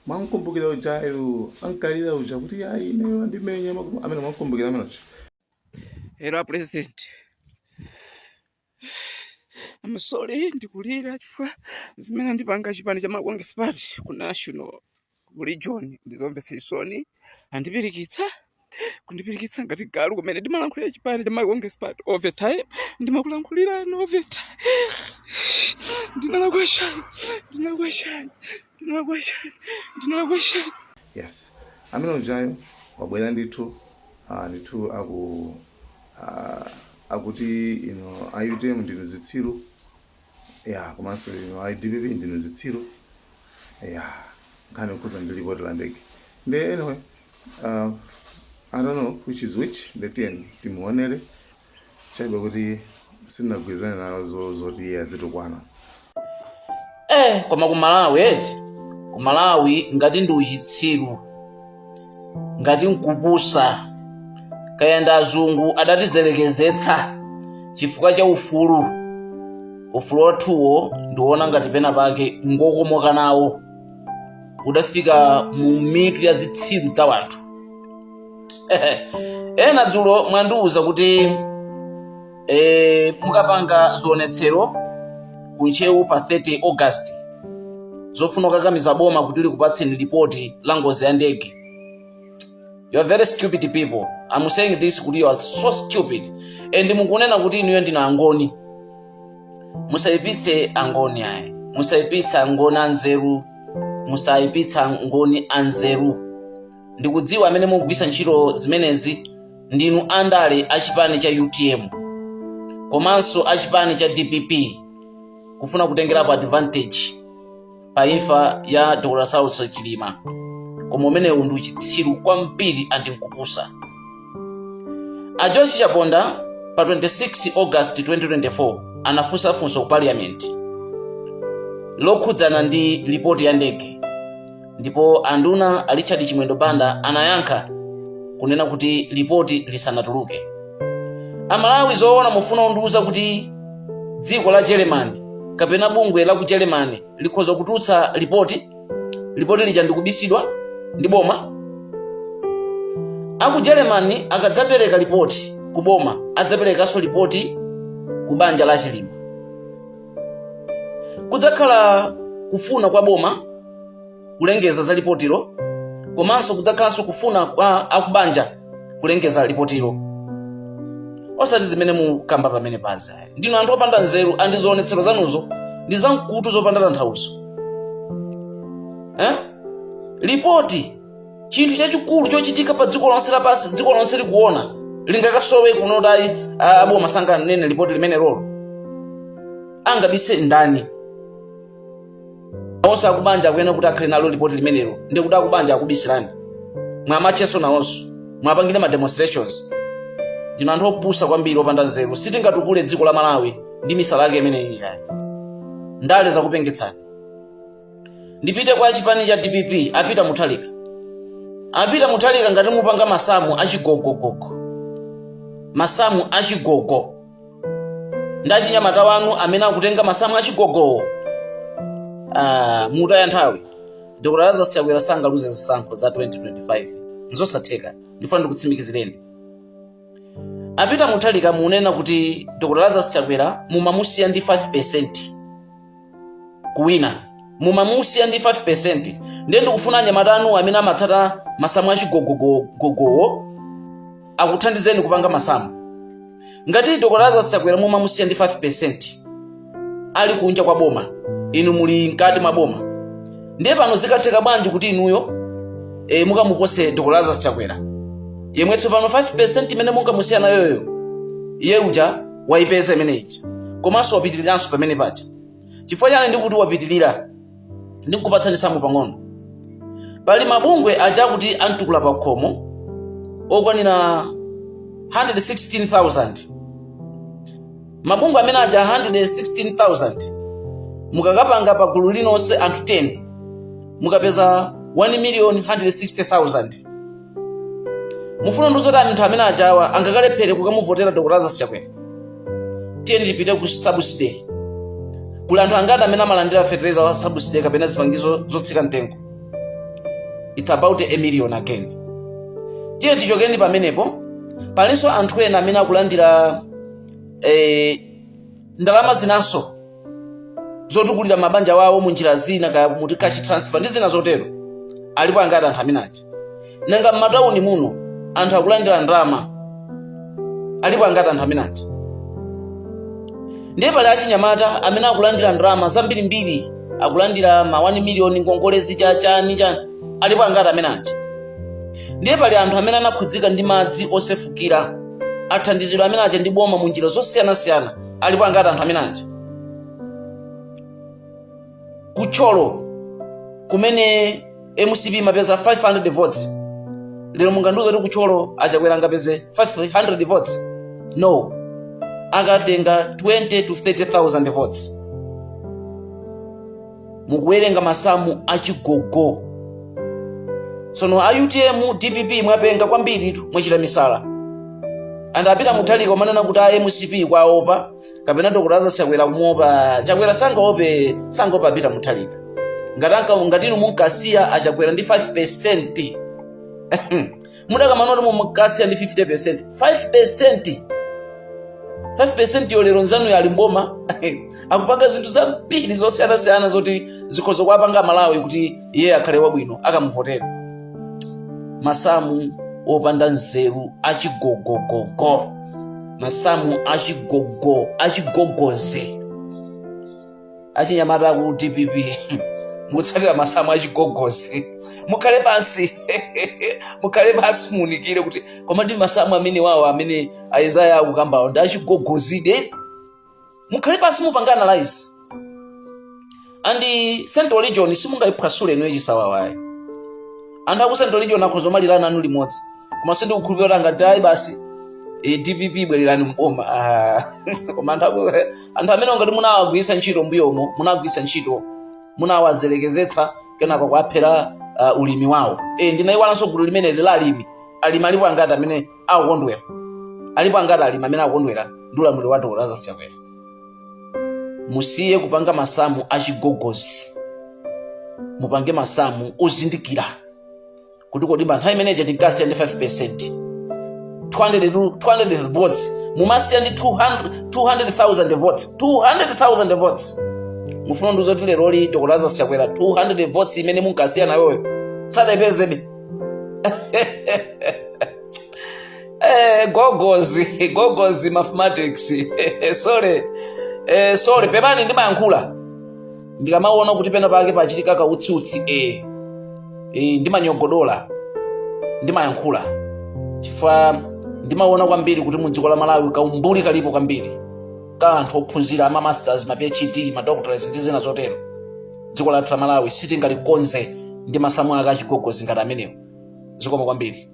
Mwamkumbukira ujayo ankalira uja kuti ayi, ineyo andimenya amene mwamkumbukira amene uja? Hello, President. I'm sorry, ndikulira chifukwa zimene andipanga chipani cha Malawi Congress Party ku national region ndizomvetsa chisoni. Andipirikitsa, kundipirikitsa ngati galu kumene ndimalankhulira chipani cha Malawi Congress Party all the time. Ndimakulankhulirani all the time. Ndinalakwa chani? Ndinalakwa chani? Ndinalakwa chani? Ndinalakwa chani? Yes, amene ujayo wabwera ndithu, ndithu akuti ino a UTM ndinu zitsiru ya, komanso ino a DPP ndinu zitsiru ya, nkhani kukhuza ndi ripoti la ndege. Ndi anyway, I don't know which is which. Ndetiyeni timuonere chabe kuti sindinagwirizane nazo zoti iye azitukwana. Koma ku Malawi eti, ku Malawi ngati ndi uchitsiru, ngati nkupusa, kaya ndi azungu adatizelekezetsa chifukwa cha ufulu. Ufulu wathuwo ndiwona ngati pena pake ngokomoka nawo udafika mu mitu ya zitsiru za wanthu ena. Dzulo mwandiwuza kuti mukapanga zionetsero ku Ntcheu pa 30 August zofuna kukakamiza boma kuti likupatseni ripoti la ngozi ya ndege. You are very stupid people. I'm saying this kuti you are so stupid, and mukunena kuti inuyo ndinu Angoni. Musayipitse Angoni ayi, musayipitse Angoni anzeru, musayipitse Angoni anzeru. Ndikudziwa amene mukugwisa ntchito zimenezi ndinu andale achipani cha UTM komanso achipani cha DPP, kufuna kutengerapo advantage pa imfa ya Dr Saulos Chilima. Koma umenewu ndi uchitsiru kwambiri and nkupusa. A George Chaponda pa 26 August 2024 anafunsa funso ku Parliament lokhudzana ndi ripoti ya ndege, ndipo anduna a Richard Chimwendo Banda anayankha kunena kuti ripoti lisanatuluke. Amalawi, zoona mufuna kundiuza kuti dziko la Germany kapena bungwe la ku Germany likhoza kutulutsa ripoti, ripoti lija ndikubisidwa ndi boma? Aku Germany akadzapereka ripoti ku boma, adzaperekanso ripoti ku banja la Chilima. Kudzakhala kufuna kwa boma kulengeza za ripotilo, komanso kudzakhalanso kufuna kwa akubanja kulengeza ripotilo, osati zimene mukamba pamene paza. Ndinu anthu opanda nzeru, and zionetsero zanuzo ndi zamkutu zopanda tanthauzo, eh? Ripoti, chinthu chachikulu chochitika pa dziko lonse lapansi, dziko lonse likuona, lingakasowe kuno kuti ayi, aboma sanganene ripoti limene lolo? Angabise ndani? Onse akubanja akuyenera kuti akhale nalo ripoti limenelo. Ndi kuti akubanja akubisirani, mwamachenso nawonso mwapangire ma demonstrations. Ndinu anthu opusa kwambiri, opanda nzeru. Sitingatukule dziko la Malawi ndi misala yake imeneyi yayi. Ndale zakupengetsani. Ndipite kwa chipani cha DPP, apita Muthalika, apita Muthalika. Ngati mupanga masamu achigogogogo, masamu achigogo ndi achinyamata wanu amene akutenga masamu achigogowo, mutaya nthawi. Dr Lazarus Chakwera sangaluze zisankho za 2025, nzosatheka. Ndifuna ndikutsimikizireni. Apita Muthalika, munena kuti Dr Lazarus Chakwera mumamusiya ndi 5 kuwina, mumamusiya ndi 5. Ndiye ndikufuna anyamata anu amene amatsata masamu achigogogogowo akuthandizeni kupanga masamu. Ngati Dr Lazarus Chakwera mumamusiya ndi 5 ali kunja kwa boma, inu muli mkati mwa boma, ndiye pano zikatheka bwanji kuti inuyo mukamupose Dr Lazarus Chakwera, yemwe tsopano 5 imene mungamusiya nayoyo iye uja wayipeza imene ija, komanso wapitiriranso pamene paja? Chifukwa chani ndikuti wapitirira? Ndikupatsani samu pang'ono. Pali mabungwe aja kuti antukula pa khomo okwanira 116,000. Mabungwe amene aja 116,000, mukakapanga pa gulu linonse anthu 10, mukapeza 1 million 160,000. Mufuna ndizoti anthu amene ajawa angakalephere kukamuvotera Dr Lazarus Chakwera? Tiyeni tipite ku subsidy. Kuli anthu angati amene amalandira fertilizer wa subsidy kapena zipangizo zotsika mtengo? It's about a million again. Tiye tichokeni pamenepo. Palinso anthu ena amene akulandira ndalama zinanso zotukulira mabanja wawo mu njira zina, kaya muti cash transfer ndi zina zotero. Alipo angati anthu amene aja? Nanga m'matawuni muno anthu akulandira ndalama, alipo angati anthu amene aja? Ndiye pali achinyamata amene akulandira ndalama zambirimbiri, akulandira ma 1 million, ngongole zija, chani chani, alipo angati amene aja? Ndiye pali anthu amene anakhudzika ndi madzi osefukira, athandizidwa amene aja ndi boma mu njira zosiyanasiyana, alipo angati anthu amene aja? Ku Thyolo kumene MCP imapeza 500 votes, lero mungandiuza kuti ku Thyolo aChakwera angapeze 500 votes? No, akatenga 20 to 30,000 votes. Mukuwerenga masamu achigogo. Sono a UTM, DPP, mwapenga kwambiri tu, mwachita misala. And a Peter Mutharika umanena kuti a MCP kwaopa kapena Dr. Lazarus Chakwera kumuopa. Chakwera sangaope, sangaopa Peter Mutharika. Ngati inu munkasiya aChakwera ndi 5%, mudakamana kuti munkasiya ndi 50%, 5%, 5% yo lero nzanu ali mboma, akupanga zinthu zambiri zosiyanasiyana zoti zikhoza kuwapanga Malawi kuti iye akhale wabwino akamuvotera. Masamu opanda nzeru achigogogogo, masamu achigogo, achigogoze. Achinyamata ku DPP mukutsatira masamu achigogozi, mukhale pansi, mukhale pansi, muunikire kuti koma ndi masamu amene wawo amene Isaiah akukambawo ndi achigogozide. Mukhale pansi, mupange analyze. And Central Region simungayiphwasule inu chisawawayi. Anthu aku Central Region akhoza kumalirana anu limodzi, koma sindikukhulupirira kuti angati ayi basi, DPP bwererani mboma. Ah, koma anthu amene ngati munawagwiritsa ntchito mbuyomo, munawagwiritsa ntchito, munawazelekezetsa, kenako kuwaphera ulimi wawo. Ndinayiwalanso gulu limeneli la alimi. Alimi alipo angati amene akukondwera? Alipo angati alimi amene akukondwera ndi ulamuliro wa Dr. Lazarus Chakwera? Musiye kupanga masamu achigogozi, mupange masamu ozindikira kuti kodi nthawi imeneja tinkasiya ndi 5%, 200 votes, mumasiya ndi 200 200,000 votes, 200,000 votes. Mufuna ndiuza kuti leroli Dr. Lazarus Chakwera 200 votes imene munkasiya nayoyo sadayipezebe? Gogozi, gogozi mathematics. Sorry, sorry, pepani. Ndimayankhula ndikamaona kuti pena pake pachitika kautsiutsi, ndimanyogodola, ndimayankhula chifukwa ndimaona kwambiri kuti mu dziko la Malawi kaumbuli kalipo kwambiri ka anthu ophunzira ama masters, ma PhD, ma doctorates ndi zina zotero. Dziko lathu la Malawi sitingalikonze ndi masamu ake achigogozi ngati amenewo. Zikomo kwambiri.